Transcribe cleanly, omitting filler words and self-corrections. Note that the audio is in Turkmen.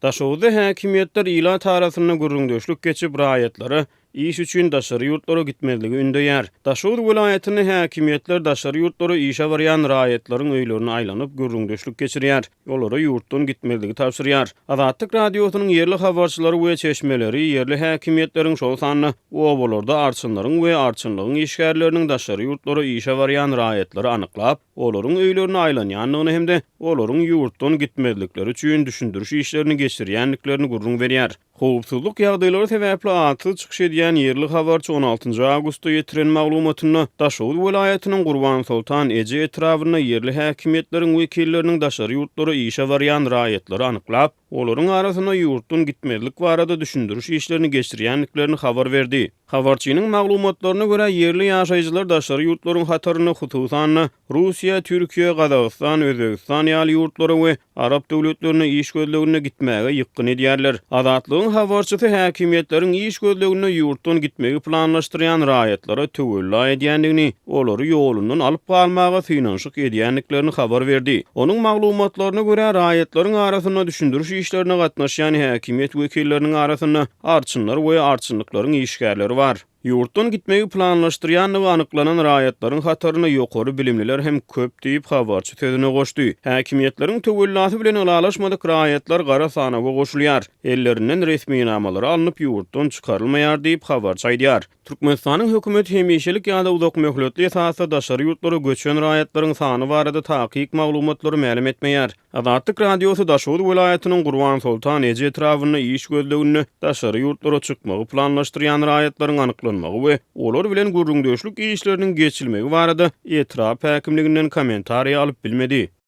Daşoguzda häkimiýetler ilat arasynda gürrüňdeşlik geçip, raýatlara iş üçin daşary ýurtlara gitmezligi ündeýär. Daşoguz welaýatynda häkimiýetler daşary ýurtlara işe barýan raýatlaryň öýlerine aýlanyp, gürrüňdeşlik geçirýär, olara ýurtdan gitmezligi tabşyrýar. Azatlyk Radiosynyň ýerli habarçylary we çeşmeleri ýerli häkimiýetleriň, şol sanda obalarda arçynlaryň we arçynlygyň işgärleriniň daşary ýurtlara işe barýan raýatlary anyklap, olaryň öýlerine aýlanýandygyny hem-de olaryň ýurtdan gitmezlikleri üçin düşündiriş işlerini geçirýändiklerini gürrüň berýär. Howpsuzlyk ýagdaýlary sebäpli atsyz çykyş edýän ýerli habarçy on altynjy awgustda ýetiren maglumatynda, Daşoguz welaýatynyň Gurbansoltan eje etrabynda ýerli häkimiýetleriň wekilleriniň daşary ýurtlara işe barýan raýatlary anyklap, olaryň arasynda ýurtdan gitmezlik barada düşündiriş işlerini geçirýändiklerini habar berdi. Habarçynyň maglumatlaryna görä, ýerli ýaşaýjylar daşary ýurtlaryň hatarynda, hususan-da, Russiýa, Türkiýe, Gazagystan, Özbegistan ýaly ýurtlara we arap döwletlerine iş gözleginde gitmäge ýykgyn edýärler. Azatlygyň habarçysy häkimiýetleriň iş gözleginde ýurtdan gitmegi planlaşdyrýan raýatlara töwella edýändigini, olary ýolundan alyp galmaga synanyşyk edýändiklerini habar berdi. Onuň maglumatlaryna görä, raýatlaryň arasynda düşündiriş işlerine gatnaşýan häkimiýet wekilleriniň arasynda arçynlar we arçynlyklaryň işgärleri bar. Ýurtdan gitmegi planlaşdyrýandygy anyklanan raýatlaryň hatarynda ýokary bilimliler hem köp diýip, habarçy sözüne goşdy. Häkimiýetleriň töwellasy bilen ylalaşmadyk raýatlar gara sanawa goşulýar, ellerinden resminamalary alnyp, ýurtdan çykarylmaýar diýip, habarçy aýdýar. Türkmenistanyň hökümeti hemişelik ýa-da uzakmöhletli esasda daşary ýurtlara göçen raýatlaryň sany barada takyk maglumatlary mälim etmeýär. Azatlyk Radiosy Daşoguz welaýatynyň Gurbansoltan eje etrabynda iş gözleginde daşary ýurtlara çykmagy planlaşdyrýan raýatlaryň anyklanmagy we olar bilen gürrüňdeşlik işleriniň geçilmegi barada etrap häkimliginden kommentariý alyp bilmedi.